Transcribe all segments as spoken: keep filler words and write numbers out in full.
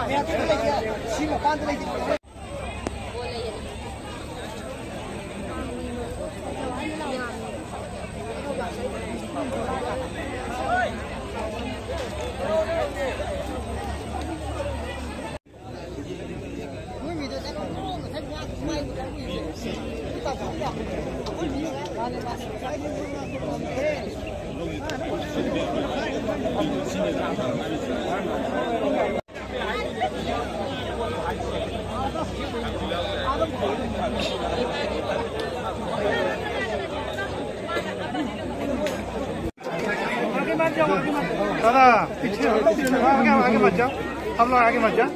ꯁꯤ ꯃꯄꯥꯟꯗ ꯂꯩꯇꯦ꯫ दादा, पीछे, पीछे, आगे, आगे मत जाओ। हम लोग आगे मत जाओ।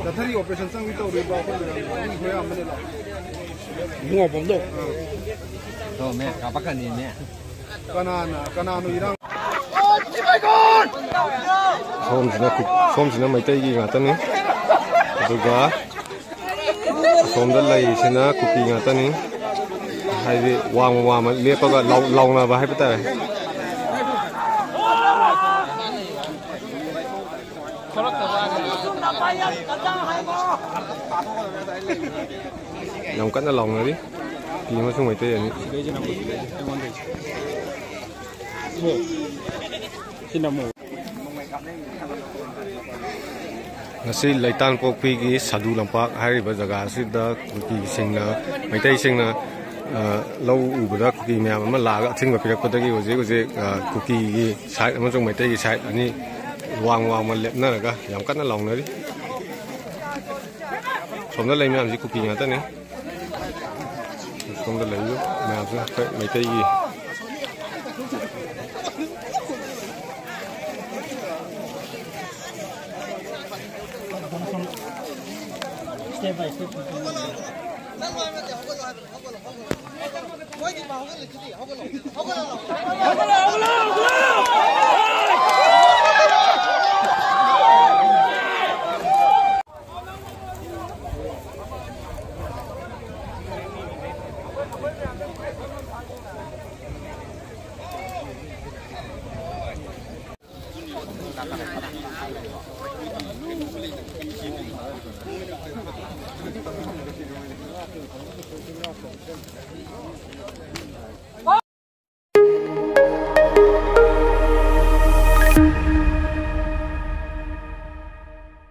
ꯆꯠꯊꯔꯤ ꯑꯣꯄꯔꯦꯁꯟ ꯆꯪꯕꯤ ꯇꯧꯔꯤꯕ ꯑꯩꯈꯣꯏ ꯃꯌꯥꯝ ꯃꯤ ꯈꯔ ꯌꯥꯝꯕꯅꯦꯕ꯫ ꯏꯕꯨꯡꯉꯣ ꯄꯝꯗꯣ꯫ ꯇꯣ, ꯃꯦ, ꯀꯥꯄꯛꯀꯅꯤ, ꯃꯦ꯫ ꯀꯅꯥꯅ, ꯀꯅꯥꯅꯣ ꯏꯔꯥꯡ? ꯁꯣꯝꯁꯤꯅ ꯀꯨ-, ꯁꯣꯝꯁꯤꯅ ꯃꯩꯇꯩꯒꯤ ꯉꯥꯛꯇꯅꯤ꯫ ꯑꯗꯨꯒ ꯑꯁꯣꯝꯗ ꯂꯩꯔꯤꯁꯤꯅ ꯀꯨꯀꯤ ꯉꯥꯛꯇꯅꯤ꯫ ꯍꯥꯏꯗꯤ ꯋꯥꯡꯃ ꯋꯥꯡꯃ ꯂꯦꯞꯄꯒ ꯂꯥꯎ-, ꯂꯥꯎꯅꯕ ꯍꯥꯏꯕ ꯇꯥꯔꯦ꯫ ꯌꯥꯝ ꯀꯟꯅ ꯂꯥꯎꯅꯔꯤ ꯀꯨꯀꯤ ꯑꯃꯁꯨꯡ ꯃꯩꯇꯩ ꯑꯅꯤ꯫ ꯉꯁꯤ ꯂꯩꯇꯥꯟ ꯄꯣꯛꯄꯤꯒꯤ ꯁꯥꯗꯨ ꯂꯝꯄꯥꯛ ꯍꯥꯏꯔꯤꯕ ꯖꯒꯥ ꯑꯁꯤꯗ ꯀꯨꯀꯤꯁꯤꯡꯅ, ꯃꯩꯇꯩꯁꯤꯡꯅ, ꯑ, ꯂꯧ ꯎꯕꯗ ꯀꯨꯀꯤ ꯃꯌꯥꯝ ꯑꯃ ꯂꯥꯛꯑꯒ ꯑꯊꯤꯡꯕ ꯄꯤꯔꯛꯄꯗꯒꯤ ꯍꯧꯖꯤꯛ ꯍꯧꯖꯤꯛ, ꯑ, ꯀꯨꯀꯤꯒꯤ ꯁꯥꯏꯠ ꯑꯃꯁꯨꯡ ꯃꯩꯇꯩꯒꯤ ꯁꯥꯏꯠ ꯑꯅꯤ ꯋꯥꯡ ꯋꯥꯡꯃ ꯂꯦꯞꯅꯔꯒ ꯌꯥꯝ ꯀꯟꯅ ꯂꯥꯎꯅꯔꯤ꯫ ꯁꯣꯝꯗ ꯂꯩ ꯃꯌꯥꯝꯁꯤ ꯀꯨꯀꯤ ꯉꯥꯛꯇꯅꯤ꯫ ꯁꯣꯝꯗ ꯂꯩꯔꯤꯕ ꯃꯌꯥꯝꯁꯤꯅ ꯑꯩꯈꯣꯏ ꯃꯩꯇꯩꯒꯤ꯫